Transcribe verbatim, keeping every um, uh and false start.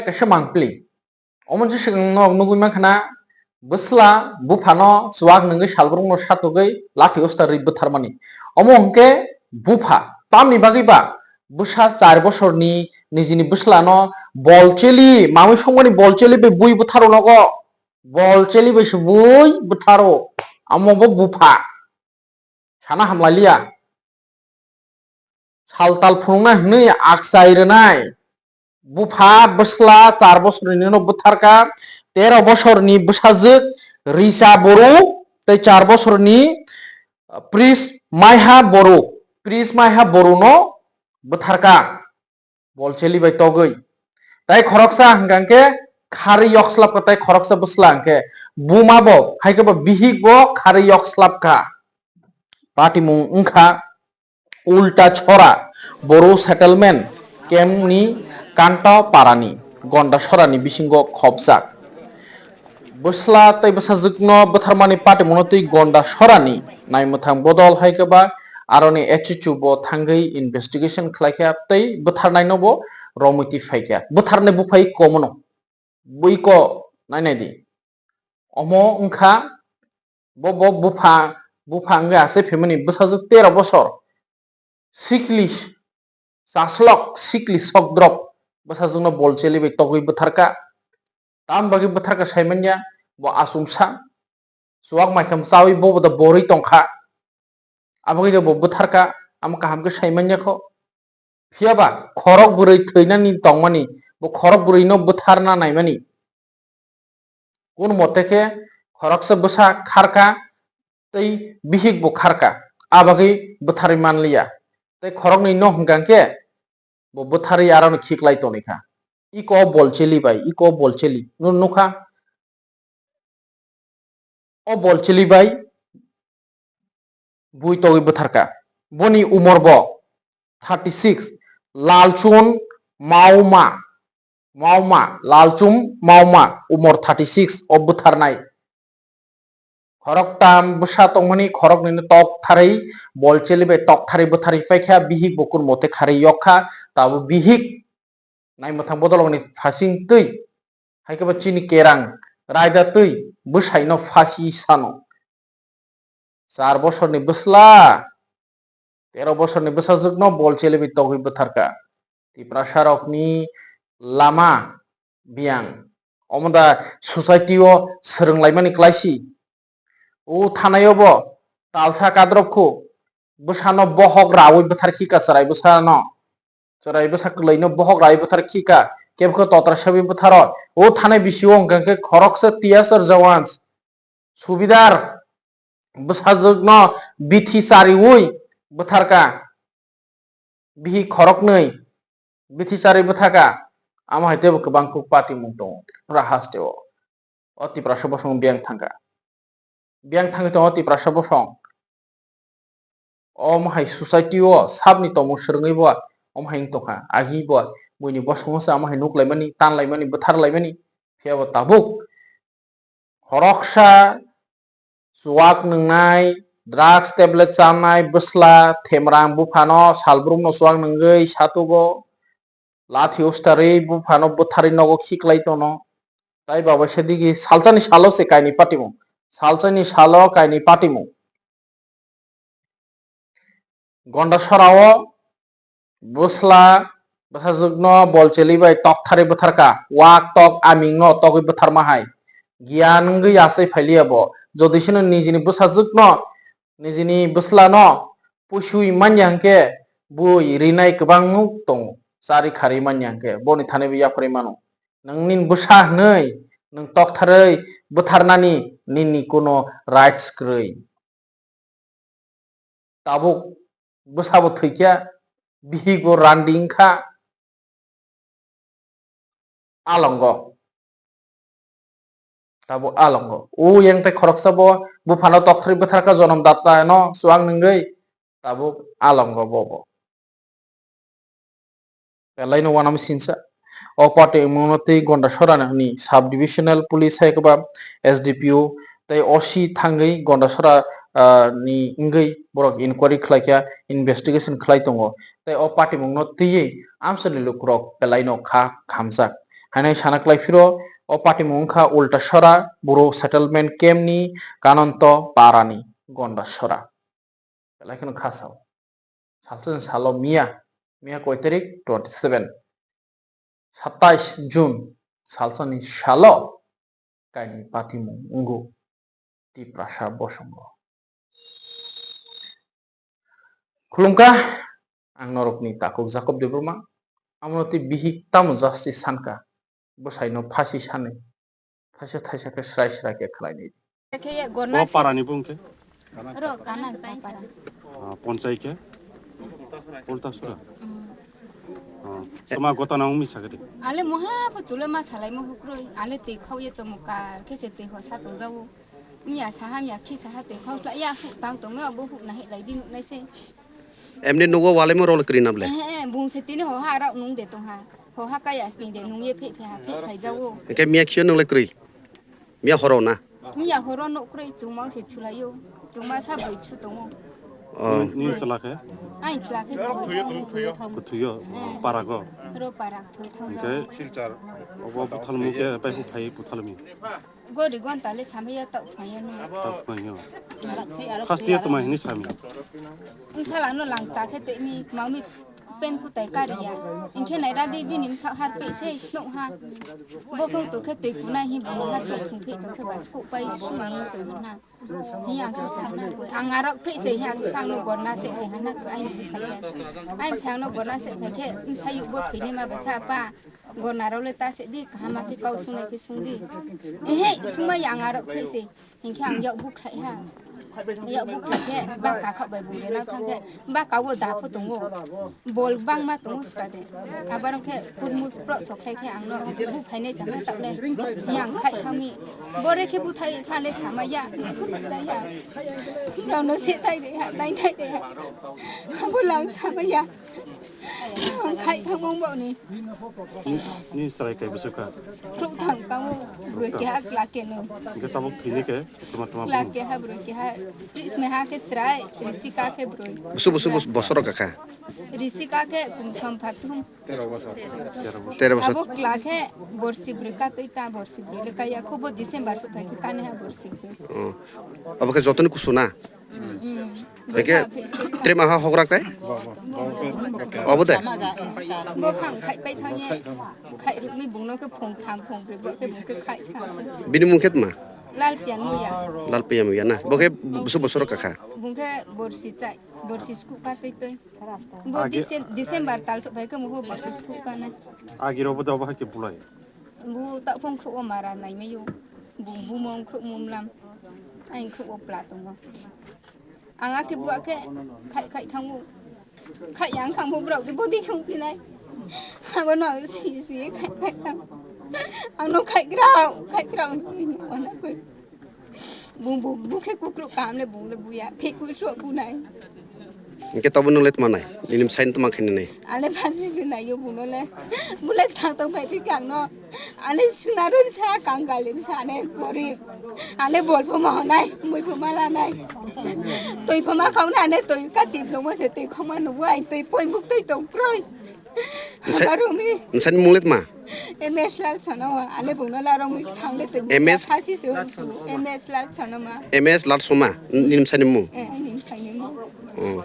kaisa mangpili. Omo je swkang nog nugwi mankha na, bwsla buphano chuak nungwi salbrumno satugwi lathi usta rwi bwtharmani. Omo hwnkhe bupha. Tamni bagwi ba bwsa char bosorni nijini bwslano bolcheli, mamwi songmani bolcheli bai bui bwtharo nogo. Bolcheli bai se bui bwtharo. Omo bo bupha. Sana hamlailiya. Saltal phunukna hwnwi akchai rwnai. Bupha bwsla char bosorni no bwtharka, tero bosorni bwsajwk Risa Boru tei char bosorni, uh, Pris Maiha Boru, Pris Maiha Boru no bwtharka bolcheli bai togwi. Tai khoroksa hwnkha khe kharwi yokslapka, tai khoroksa bwsla hwnkhe buma bo hai khe bo bihik bo kharwi yokslapka. Patimung wngkha Ulta Chhora Boru Settlement Camp ni Kanta Parani Gonda Sorani bisingo khopjak. Bwsla tei bwsajwkno bwtharmani patimungno twi Gonda Sorani naimwthang bodol hai khe ba aroni echichu bo thangwi investigation khlaikha tei bwtharnaino bo romwi twi phaikha. Bwtharnai buphai komono bwiko nainai di. Omo wngkha bo, bo bupha, bupha wngwi asai phaimani bwsajwk tero bosor. Sikli chaslok, sikli sokdrop bwsajwkno bolcheli bai togwi bwtharka. Tam bagwi bwtharka saimanya bo achomsa. Chuak maikham chawi bo da borwi tongkha. Abagwi bo bwtharka, amo kaham khe saimanya kho. Phiya ba khorok bwrwi thwinani tongmani, bo khorok bwrwino bwtharna naimani. Kun mote khe khoroksa bwsa kharka tei bihik bo kharka, abagwi bwtharwi manliya. Tei khoroknwi no hwnkha khe bo bwtharwi aroni khiklai tonikha. Iko bolcheli bai, iko bolcheli. Nukha. O bolchili bai bui togwi bwtharka. Boni umor bo thirty six, Lalchun Mauma, Mauma, Lalchun Mauma, umor thirty six o bwtharnai. Khoroktam bwsa tongmani, khoroknwino tok tharwi bolchili bai tok tharwi bwtharwi paikha, bihik bo kun mote kharwi yokha, tabo bihik naimwthang bodologni phasing twi, hai khe bo chini kerang raida twi bwsaino phasi sano. Char bosorni bwsla, tero bosorni bwsajwkno bolcheli bai togwi bwtharka. Tiprasarokni lama biyang. Omo da society o swrwnglaimani klaisi. O thanai o bo talsa kadrop khu bwsano bohok raui bwthar khika chwrai bwsano. Chwrai bwsa kwlaino bohok raui bwthar khika, kebo khe totra sabi bwtharo. O thanai bisio hwnkha khe khoroksa T S R Jawans, subidar bwsajwkno bithi chariui bwtharka. Bihi khoroknwi bithi chariui bwthaka. Amo hai teibo kwbang kuk patimung tongo Tripura hasteo. O Tiprasa bosong biyang thangkha. Biyang thangwi tongo Tiprasa bosong. Omo hai society o sabni tongmung swrwngwi bo omo hai wng tongkha. Agi bo buini bosongo se amo hai nuklaimani, tanlaimani, bwtharlaimani. Phiya bo tabuk khoroksa chuak nwngnai, drugs tablet chanai, bwsla, themrang buphano, salbrumno chuak nungwi satugo, lathi ustarwi buphano bwtharwi nogo khiklai tono. Tai babaisa digi salsani salo se kainwi patimung, salsani salo kainwi patimung. Gonda sorao bwsla bwsajwkno bolcheli bai toktharwi bwtharka, wak tok amingno togwi bwtharma hai. Giyan wngwi achai phailiya bo, jodi sino nijini bwsajwkno, nijini bwslano puisui manya hwnkhe bui rinai kwbang nuk tongo, chari kharwi manya hwnkhe boni thani bo yapharwi mano. Nwng nini bwsa hwnwi nwng toktharwi bwtharnani nini kuno rights kwrwi. Tabuk bwsabo thwikha, bihikbo randing kha, alongo. Tabuk alongo. O yang tei khoroksa bo buphano toktharwi bwtharkha, jonom datta no chuak nungwi, tabuk alongo bobo. Belai no uanama sinsa. O party wngmano twi Gondasora ni sub divisional police hai khe ba S D P O tei O C thangwi Gondasora, ah, ni wngwi borok inquiry khlai kha, investigation khlai tongo. Tei o party mungno twiwi amchaini lukurok belai no kha khamjak. Haino sana kwlai phiro o patimung wngkha Ultasora, Boro Settlement Camp ni Kananto Parani Gondasora. Belai kheno khasao. Salsa ni salo miya, miya koi tarik? Twenty seven. Satais June salsa ni salo kaini patimung wngo Tiprasa bosongo. Khulumkha, ang norokni takhuk Jacob Debbarma. Amo tei bihik tamo justice sankha, bwsaino phasi sanwi, thaisa thaisa khe srai srai khe khlainai. Khe ye gorna O se. Parani bung khe? Ro kana ta para. Ah, ponchai khe? Ultasora. Mm. Ah, toma gotana ungmi sakhe de. Ale moha pho chule ma salai mo hukroi. Ale tei khau ye chomokar khe se tei ho sa tong jawo. Miya saha miya khi saha tei khau sla ya hu tang tong me bo hu na he lai di nuk nai se. Emni nugo walai mo rol kri nam le. Eh, eh, bung se tini ho ha rao nung de tong ha. Ho ha kaya sni de nung ye phe phe ha phe khai jawo. Ke miya khio nung le kri. Miya horo na? Miya horo nok kwrwi chwngma se chulaio. Chwngma sa bui chu tongo. Oh. Ni, ni chwla khe? Ai chwla khe kuthuyo. Kuthuyo, eh, parago. Ro para kuthui thang. Hingke obo buthalmu khe pai hu phai buthalmi. Gori gon tale samaya tau phaya no. Tau phaya. First year tuma hini sami. Wngsalano lang ta khe tei mi mami pen kutai kariya. Hingke naira di bini msa har pe se snok ha. Bo khe to khe twi kunai hi bo har pe thung phe to khe ba skok pai suni to na. Hi ang khe sa na ko. Ang arok phe se hi asuk ang no gorna se phe hana ko ai ni sa khe. Ai sa no gorna se phe khe msa yu bo thwi ni ma ba kha pa. Gorna rok le ta se di kaham khe kau sunai khe sung di. Ehe suma yang arok phe se. Hingke ang yak bukhrai ha. Yak bukhrai khe ba kakhak bai bung rena thang khe ba kawo da pho tongo. Bol bangma tongo ska de. Abar khe kurmu pro sokrai khe ang no bu phainai sa ha tak le. Yang khai thangmi. Bore khe buthai phale sama ya. Khum ja ya. Rao no se tai de ha, tai tai de ha. Bo lang sama ya. Ang khai thang mong bo ni. Ni, ni chwrai kai bwswk kha? Khrup thang kamo broi keha kla keno. Hingke tabuk thwini khe tuma tuma Kla bung? Keha broi keha. Prisme ha khe chwrai, Risika khe broi. Busu, busu, busu, bosoro kakha? Risika khe kumsom phathum. Tero bosor. Tero bosor. Tabuk kla khe borsi broi ka twi ta borsi broi le kaya khubo December so phai khe kane ha borsi broi. Oh. Abo khe jotoni kusu na? Hingke trema ha hogra kai? Obo de? Bo khang khai pai thang ye, khai rukni bungno khe phung tham phung brwi bo khe bung khe khai tham. Bini mung khe tma? Lal Pian Muya. Lal Pian Muya na? Bo khe busu bosoro kakha? Bung khe borsi chai, borsi sku ka twi twi. Bo Agi- Dicem-, December tal so bai khe mo borsi sku ka na. Agiro bo de obo hai khe bulai. Bu ta phung khruo mara nai mayo. Bu, bu mong khruo mum lam. Ai khruo pla tongo. Ang akhe bu akhe khai khai thangu. Khai yang khang bu brok de bodi khung pinai. Abo no si si khai khai thang. Ang no khai grau, khai grau. Ona koi. Bung bu, bu khe kukruk kaham le bung le buya, phe kuso bunai. Hingke tobo nung le tma nai? Nini bwsai no tma khe nini? Ale phansi se nai yo bung no le. Bung le thang tong phai phi kang no. Ale suna roi sa kang gali sa ane gorib. Ale bol pho ma honai, mui pho ma lanai. Toi pho ma khau na ane toi ka tip lo mo se toi khong ma nubu ai toi poi buk toi tong kroi. Nsa-, Barumi. Nsani mung le tma? M S Lal Sanoma, ale bungno larong mi thang de twi. M S? Khasi se hon su. M S Lal Sanoma. M S Lal Soma, nini bwsai ni mung? Eh, ai nini bwsai ni mung. Oh.